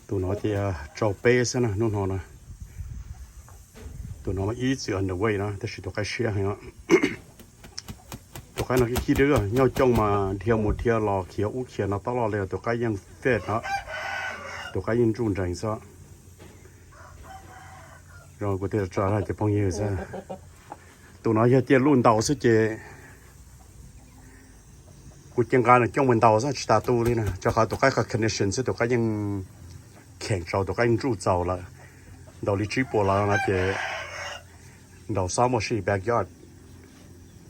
Tus no ces rau peb xwb na hnub no na. Tus no mas ib txwm on the way na, tab sis tus qaib siab heev. Tus qaib no khib khib dwb, nyob cooj mas dhia mus dhia los khiav ub khiav no tob loj li, tus qaib yeej fit no, tus qaib yeej ntsuj nrees xwb. Zoo kuv thiaj tso cov phooj ywg xwb. Tus no yog cia luj ntaus xwb ces kuv cia nqa nws coj mus ntaus xwb tsis tas tu li na, rau qhov tus qaib qhov condition xwb tus qaib yeej kheem tsaus, tus qaib yeej ntsuj txaus lawm. Ntaus li tsib puas los no ces ntaus xob ua si backyard,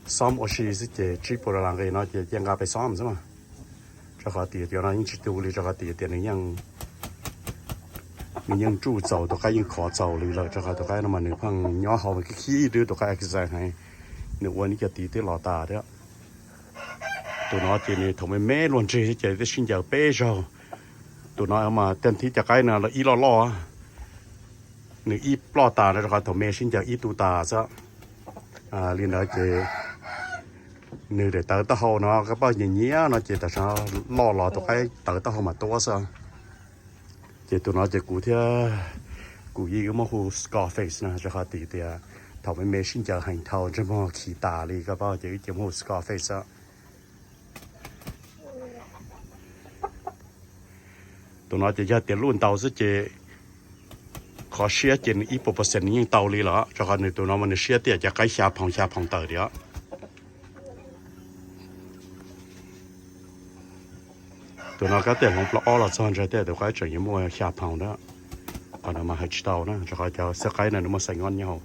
xob ua si xwb ces tsib puas dollar nqi no ces cia nqa pem xob xwb mas. Rau qhov tias cov no yeej tsis tu li, rau qhov tias tias nws yeej, nws yeej ntsuj txaus, tus qaib yeej khov txaus li lawm, rau qhov tus qaib no mas nws pheej nyob hauv khib khib dwb, tus qaib exercise heev, nws ua ib co tid twb los tas thiab. Tus no ces nws thaum me me luag ntseg ces twb sib ncaws peb zaug. Tus no mas tag thib cov qaib no los ib loj loj, nws ib ploj tas no rau qhov thaum me sib ncaws ib tu tas xwb. Li ntawd ces nws daim tawv taub hau no kab paj nyiam nyiam no ces tam sim no loj los tus qaib tawv taub hau mas tuab xwb. Ces tus no ces kuv thiab kuv yij wb muab hu Scarface na, rau qhov tias thaum me me sib ncaws heev dhau ntsej muag khi tas li kab paj ces wb cia muab hu Scarface xwb. Tus no ces yog tias luj ntaus xwb ces qhov siab ces nws ib puas percent nws yeej tau li lawm, rau qhov nws tus no mas nws siab tiag, cov qaib xya phoom xya phoom tawm li os. Tus no kab tiaj hloov plaub ob los txog ntshai tiaj tus qaib tseem yuav muaj xya phoom na. Qhov no mas hais tsis tau na, rau qhov cov xab qaib no nws muaj xais nyob hauv.